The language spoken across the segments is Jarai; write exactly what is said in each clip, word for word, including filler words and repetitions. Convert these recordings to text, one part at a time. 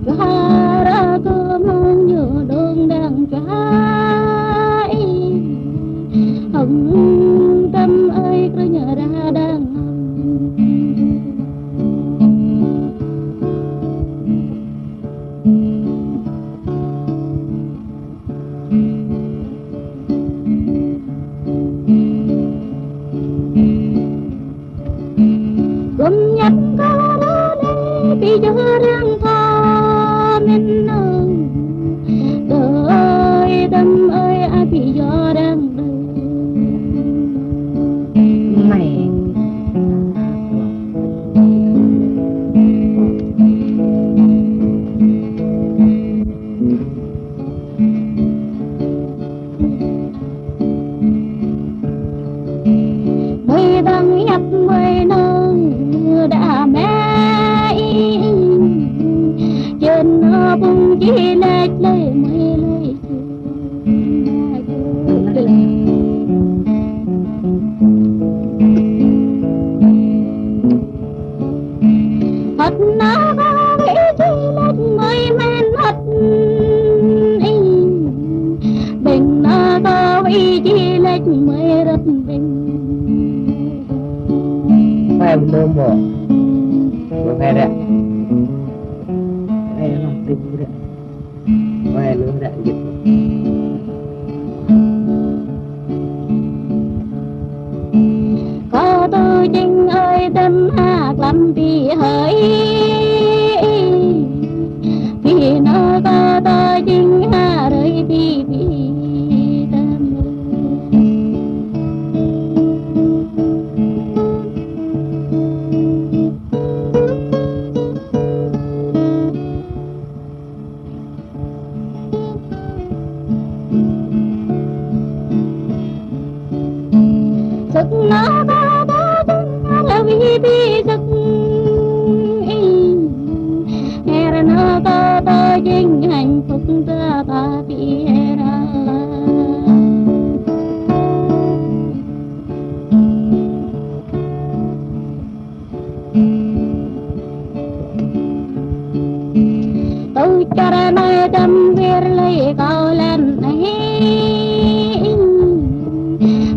Čuha rơkâo mơ̆ng ñu đung đang čuha ih. Hơ̆ng tăm ơi krơña rah đang. Gum ñăp kơ rơlê pi jơh răng tho mĭn nơ̆ng. Tơl ơi tăm ơi a pi jơh răng đơ̆ng. Mày. Mơi băng ñăp mơi nơ̆ng đa mă ih. Čen nơ pung či lĕč lĕ mơi lĕč. Hơ̆t nơ kơ wĭ či lĕč mơi mĕn hơ̆t ih. Ƀing nơ kơ wĭ či lĕč mơi rơ̆t ƀing. Hai, belum, Bu. Belum ada. Hai, belum ada. Ơi, lu đã dịch. Kơ tơ jing ơi tăm ha klăm pi hơi. Pi nơ kơ tơ jing ha rơi pi pi tăm. Suk na ba ba ba ra wi bi suk ing. Her na ka ta jing hạnh phúc ta ta pi hera. Tui čar anai tăm wir lơi kâo lăn ai.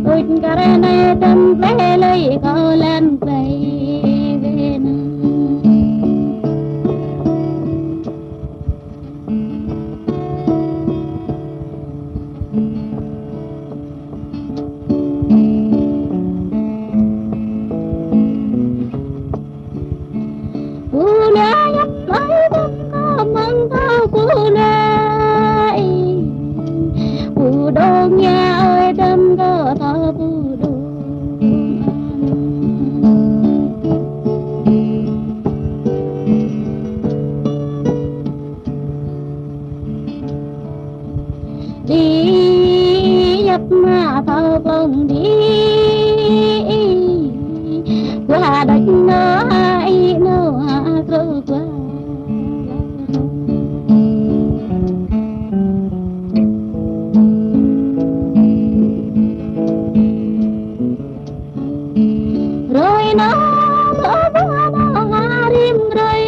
Tui čar anai tăm wir lơi kâo lăn plei Việt Nam. Pô lĕ yap ai tăm kơ măng kơ pô lĕ. Pô dong ya ai tăm kơ ta pô dong. Đi yap ma thơ pông đi. Qua đạch nơ ha i nơ ha krơ qua. Rơi nơ bơ bơ nơ ha rim rơi.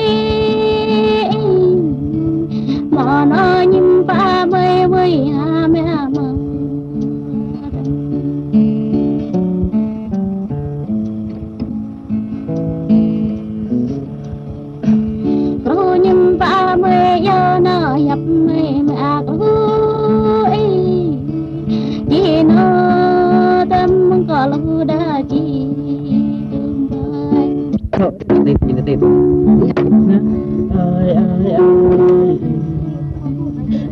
Mơ nơ ñim pă mơi mơi ha mĕ mơ. Krô ñim pă mơi yơ nơ yap mơi mơi a krô ih. Či nơ tăm mơ̆ng kơ lu đa či tơm bai. Tip, tip, tip. Ai, ai, ai.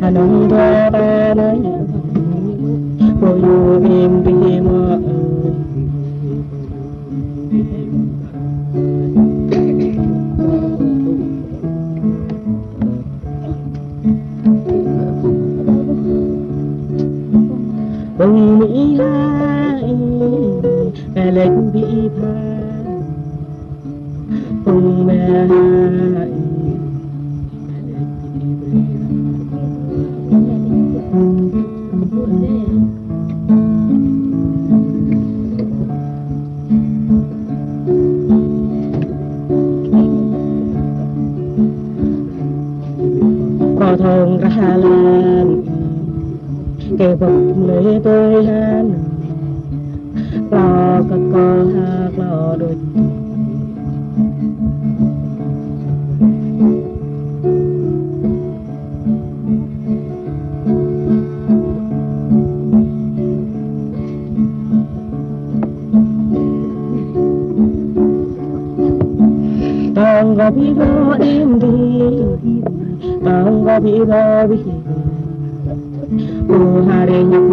Anong ba ba nai. Boyu im bi ma. Bông Mỹ hai, kà lệch Mỹ hai, bông mẹ hai. Ong rah lan, kơ bok mlei tui han, klâo kơ kơ ha klâo đôč. Tong kơ ƀing ƀô̆ đĭm đĭ, tong kơ ƀing ƀô̆ ƀĭ, ƀu hơrĕ ñăp.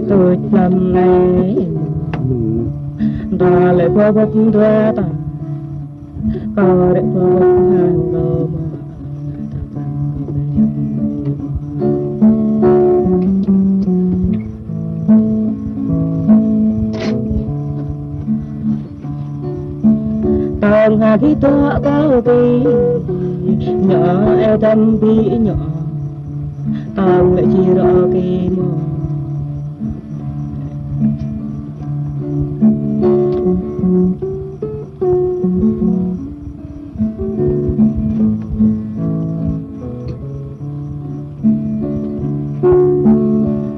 Tuč lăm anai, ta lĕ pô bok dua ta, kâo lĕ pô bok hăng kâo mơ̆. Tong hơgĕt tŏ kâo ƀĭ, ñŏ ê tăm ƀĭ ñŏ, tong lĕ či rŏ kơ mơ̆.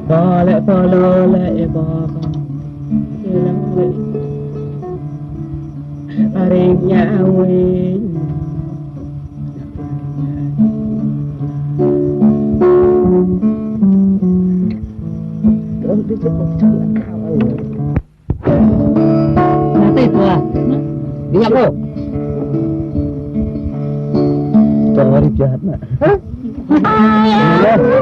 Pô lĕ pô lô lĕ ƀô̆ kâo. Lăng lĕ. Arăng ñă wĭ. Nanti tua. Dia ko. Sorry, jahat, Nak. Hah? Lagi.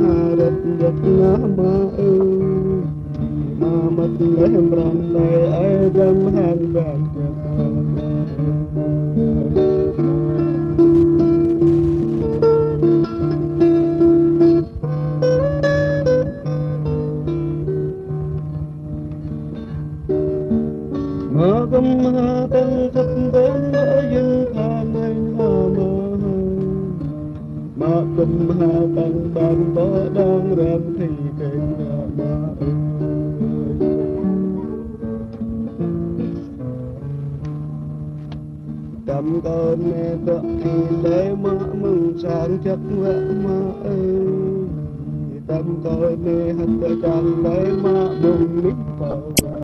Hơdip djŏp anai mă ơi, mă mơ̆t lĕ amăng anai ơi, djŏp hăng ƀing djŏp. Mă kơm ha tăng khăp ƀing ơi, yơ̆ng khan ơi ha mă ơi. Mă kơm ha tăng ƀing ƀă đang ran thi keng ha mă ơi. Tăm kơ nê dŏ i lĕ mă mơ̆ng sang čăk wă mă ơi. Tăm kơ nê hăt kơ čang lĕ mă mơ̆ng nih pao wă.